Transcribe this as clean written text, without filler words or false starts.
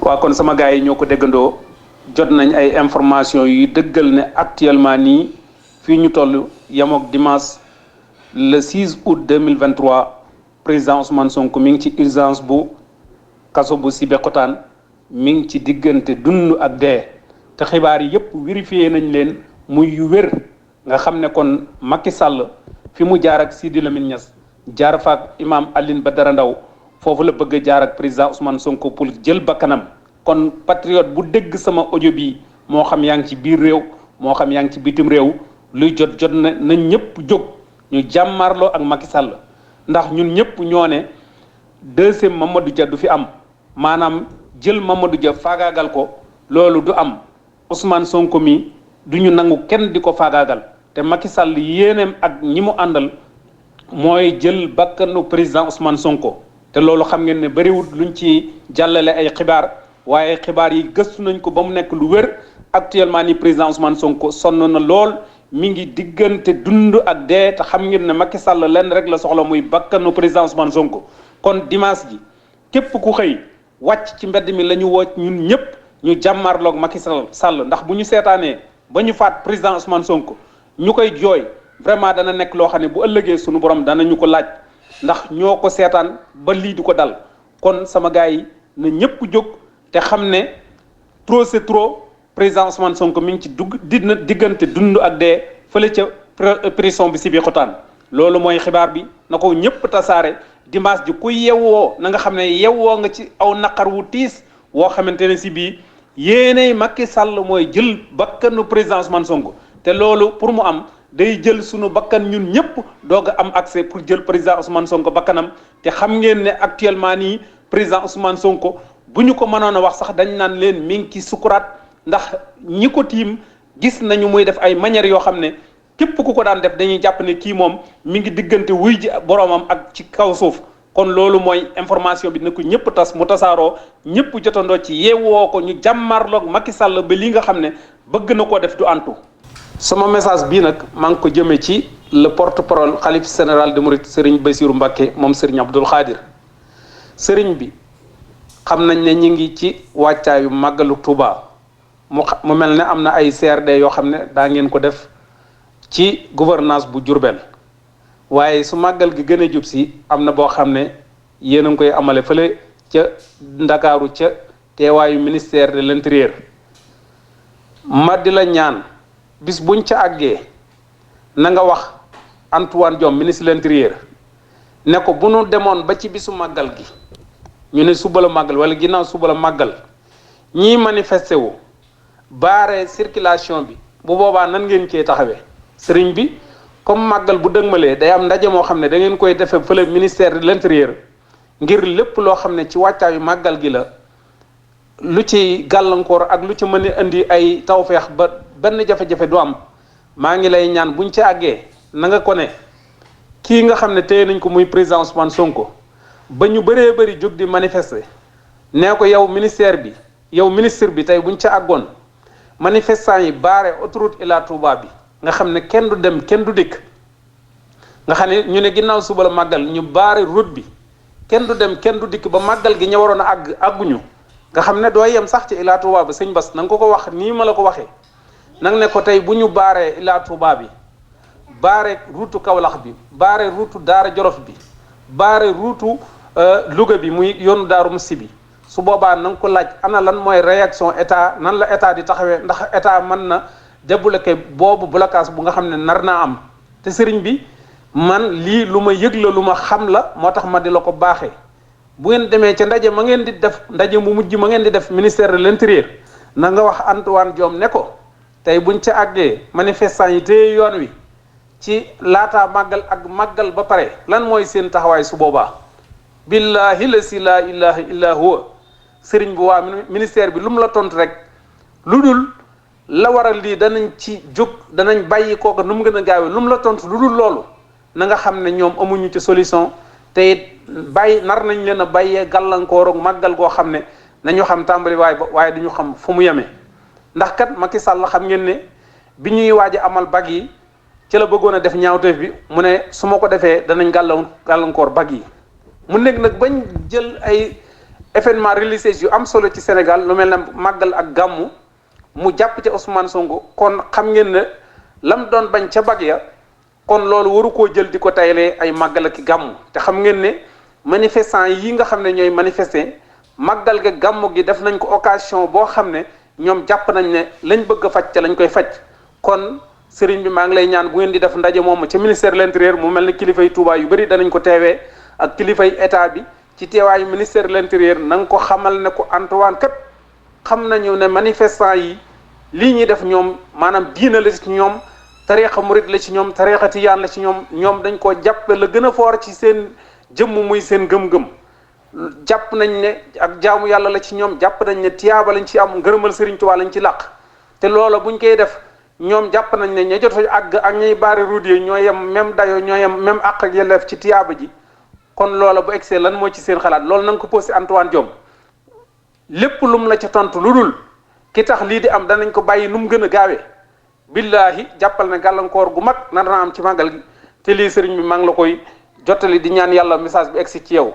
waa kon sama gars yi ñoo ko déggandoo jot nañ ay information yu dëggal ne actuellement nii fii ñu toll yamook dimanche le 6 août 2023 président Ousmane Sonko mi ngi ci urgence bu kaso bu Sébikotane mi ngi ci diggante dund ak dee te xibaar yi yëpp vérifié nañ leen muy yu wér nga xam ne kon Macky Sall fi mu jaar ak Sidi Lamine Niass jaar fa ak imam Alioune Badara Ndao foofu la bëgg a jaar ak président Ousmane Sonko pour jël bakkanam kon patriote bu dégg sama audio bi moo xam yaa ngi ci biir réew moo xam yaa ngi ci bitim réew luy jot na ñëpp jóg ñu jàmmarloo ak Macky Sall ndax ñun ñëpp ñoo ne deuxième Mamadou Dia du fi am maanaam jël Mamadou Dia faagaagal ko loolu du am Ousmane Sonko mi du ñu nangu kenn di ko faagaagal te Macky Sall yéeneem ak ñi mu àndal mooy jël bakkanu président Ousmane Sonko te loolu xam ngeen ne bëriwul luñ ci jàllale ay xibaar waaye xibaar yi gëstu nañ ko ba mu nekk lu wér actuellement ni président Ousmane Sonko sonn na lool mi ngi diggante dund ak dee te xam ngeen ne Macky Sall lenn rek la soxla muy bakkanu président Ousmane Sonko kon dimanche ji képp ku xëy wàcc ci mbedd mi la ñu woo ñun ñëpp ñu jàmmarloog Macky Sall ndax bu ñu seetaanee ba ñu faat président Ousmane Sonko ñu koy jooy vraiment dana nekk loo xam ne bu ëllëgee suñu borom dana ñu ko laaj ndax ñoo ko seetaan ba lii di ko dal kon sama gars yi na ñëpp jóg te xam ne trop c'est trop président Ousmane Sonko mi ngi ci diggante dund ak dee fële ca prison bi Sébikotane loolu mooy xibaar bi na ko ñëpp tasaare dimanche ji ku yewwoo na nga xam ne yewwoo nga ci aw naqar wu tiis woo xamante ne si bii yéenay Macky Sall mooy jël bakkanu président Ousmane Sonko te loolu pour mu am day jël sunu bakkan ñun ñëpp doog a am accès pour jël président Ousmane Sonko bakkanam te xam ngeen ne actuellement nii président Ousmane Sonko bu ñu ko mënoon a wax sax dañ naan leen mi ngi ci sukuraat ndax ñi ko tiim gis nañu muy def ay manières yoo xam ne képp ku ko daan def dañuy jàpp ne kii moom mi ngi diggante wuy ji boroomam ak ci kaw suuf kon loolu mooy information bi na ko ñëpp tas mu tasaaroo ñëpp jotandoo ci yeewoo ko ñu jàmmarloog Macky Sall ba li nga xam ne bëgg na koo def du antu. sama message bii nag maa ngi ko jëmee ci le porte-parole xalif général de Mouride Serigne Bassirou Mbacké moom Serigne Abdoul Khadir Serigne bi xam nañ ne ñi ngi ci wàccaayu màggalu Touba mu mel ne am na ay CRD yoo xam ne daa ngeen ko def ci gouvernance bu Diourbel waaye su màggal gi gën a jub si am na boo xam ne yéen a ngi koy amale fële ca Ndakaaru ca teewaayu ministère de l'intérieur ma di la ñaan bis buñ ca àggee na nga wax Antoine Diome ministre de l'intérieur ne ko bu nu demoon ba ci bisu màggal gi ñu ne suba la màggal wala ginnaaw suba la màggal ñii manifesté wu baare circulation bi bu boobaa nan ngeen cee taxawee sëriñ bi comme màggal bu dëgmalee day am ndaje moo xam ne da ngeen koy defee fële ministère de l'intérieur ngir lépp loo xam ne ci wàccaayu màggal gi la lu ci gàllankoor ak lu ci mën a indi ay tawfeex ba benn jafe-jafe du am maa ngi lay ñaan buñ ci àggee na nga ko ne kii nga xam ne téye nañ ko muy président Ousmane Sonko ba ñu bëree bëri jóg di manifester nee ko yow ministère bi yow ministre bi tey buñ ca àggoon manifestant yi baare autoroute Ila Touba bi nga xam ne kenn du dem kenn du dikk nga xam ne ñu ne ginnaaw suba la màggal ñu baare route bi kenn du dem kenn du dikk ba màggal gi ñu waroon a àgguñu nga xam ne doo yem sax ci Ila Touba bi sëñ Bass na nga ko wax nii ma la ko waxee nang ne ko tey bu ñu baaree Ila Touba bi baare route Kaolack bi baare route Daara Jolof bi baare route Louga bi muy yoonu Daaru Musti bi su boobaa na nga ko laaj ana lan mooy réaction état nan la état di taxawee ndax état mën na débloquer boobu blocage bu nga xam ne nar naa am te sëriñ bi man lii lu ma yëg la lu ma xam la moo tax ma di la ko baaxee bu ngeen demee ca ndaje ma ngeen di def ndaje mu mujj ma ngeen di def ministère de l'intérieur na nga wax Antoine Diome ne ko tey buñ ca àggee manifestant yi téye yoon wi ci laataa màggal ak màggal ba pare lan mooy seen taxawaay su boobaa billahi la si laa ilaha illa huwa sëriñ bu waa ministère bi lu mu la tontu rek lu dul la waral lii danañ ci jóg danañ bàyyi kooka nu mu gën a gaawee lu mu la tontu lu dul loolu na nga xam ne ñoom amuñu ci solution te it bàyyi nar nañ leen a bàyyee gàllankoor ak màggal goo xam ne nañu xam tàmbali waaye duñu xam fu mu yemee ndax kat Macky Sall xam ngeen ne bi ñuy waaj a amal bag yi ci la bëggoon a def ñaawteef bi mu ne su ma ko defee danañ gàllankoor bag yi mu nekk nag bañ jël ay événement religieux yu am solo ci Sénégal lu mel ne màggal ak gàmmu mu jàpp ca Ousmane Sonko kon xam ngeen ne lam doon bañ ca bag ya kon loolu waru koo jël di ko taylee ay màggal ak gàmmu te xam ngeen ne manifestant yi nga xam ne ñooy manifester màggal ga gàmmu gi def nañ ko occasion boo xam ne ñoom jàpp nañ ne lañ bëgg a faj ca lañ koy faj kon sëriñ bi maa ngi lay ñaan bu ngeen di def ndaje moomu ca ministère de l'intérieur mu mel ne kilifay Touba yu bëri danañ ko teewee ak kilifay état bi ci teewaayu ministère de l'intérieur na nga ko xamal ne ko Antoine kat xam nañu ne manifestant yi lii ñuy def ñoom maanaam diina la ci ñoom tariixa murid la ci ñoom tariixa tijaan la ci ñoom dañ koo jàppe la gën a foor ci seen jëmm muy seen gëm-gëm jàpp nañ ne ak jaamu yàlla la ci ñoom jàpp nañ ne tiyaaba lañ ci am ngërëmal Sëriñ Tuubaa lañ ci làq te loola buñ koy def ñoom jàpp nañ ne ña jot àgg ak ñay baari ruud yi ñoo yem même dayo ñoo yem même àq ak yelleef ci tiyaaba ji kon loola bu egsee lan moo ci seen xalaat loolu na nga ko posé Antoine Diome lépp lum la ca tontu lu dul ki tax lii di am danañ ko bàyyi nu mu gën a gaawee billaahi jàppal ne gàllankoor gu mag na dana am ci màggal gi te lii sëriñ bi maa ngi la koy jottali di ñaan yàlla message bi egsi ci yow